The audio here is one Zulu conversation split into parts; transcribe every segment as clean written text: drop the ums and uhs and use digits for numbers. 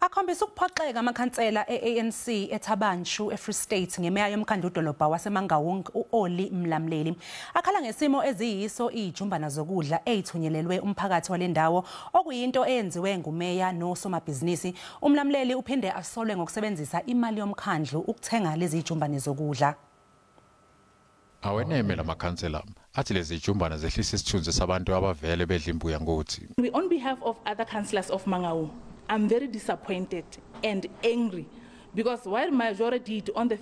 Akhombisa ukuphoxeka amakhansela e-ANC eThaba Nchu eFree State ngemeya yomkhandlu-dolobha waseMangaung u-Olly Mlamleli. Akhala ngesimo eziyiso izijumbana zokudla ezithunyelelwe umphakathi walendawo okuyinto eyenziwe ngumeya nosomabhizinisi. UMlamleli uphinde asolwe ngokusebenzisa imali yomkhandlu ukuthenga lezi zijumbane zokudla. Aweneme lamakhansela athi lezi zijumbana zehlisa isithunzi sabantu abavele bedla imbuya ngothi. On behalf of other councillors of Mangaung, I'm very disappointed and angry because while Majora did on the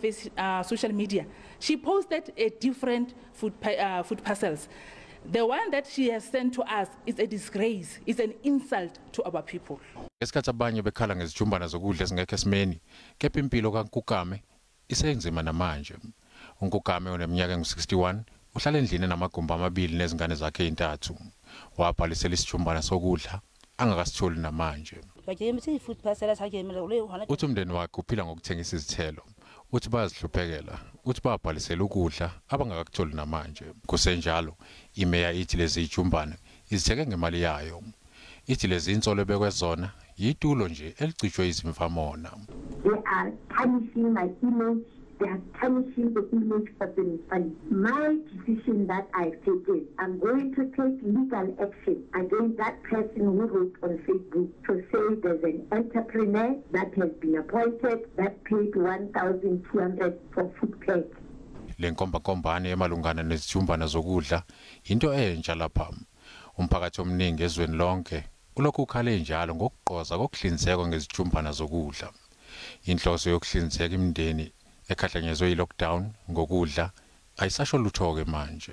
social media, she posted a different food parcels. The one that she has sent to us is a disgrace, it's an insult to our people. Ngesikhathi abanye bekhala ngezijumbana zokudla ezingekho esimeni, kepha impilo kaNkukame isenzima namanje. UNkukame oneminyaka engu-61 uhlala endlini enamagumbi amabili nezingane zakhe ezintathu. Wabhalisela isijumbana sokudla angakasitholi namanje. Uthi umndeni wakhe uphila ngokuthengisa izithelo. Uthi bayazihluphekela. Uthi babhalisela ukudla abangakakutholi namanje. Kusenjalo, imeya ithi lezi zijumbane izithenge ngemali yayo. Ithi lezi insolo ebekwe zona yitulo nje elicijwe izimfamona. They are tarnishing my image. They are tarnishing the image of the municipality. My decision that I've taken, I'm going to take legal action against that person who wrote on Facebook to say there's an entrepreneur that has been appointed that paid 1,200 for food pack. Le nkombankombane emalungana nezijumbana zokudla into entsha lapha. Umphakathi omningi ezweni lonke ulokhu ukhale njalo ngokugqoza kokuhlinzekwa ngezijumbana zokudla. Inhloso yokuhlinzeka imindeni ekhahlanyezwe yi-lockdown ngokudla ayisasho lutho-ke manje.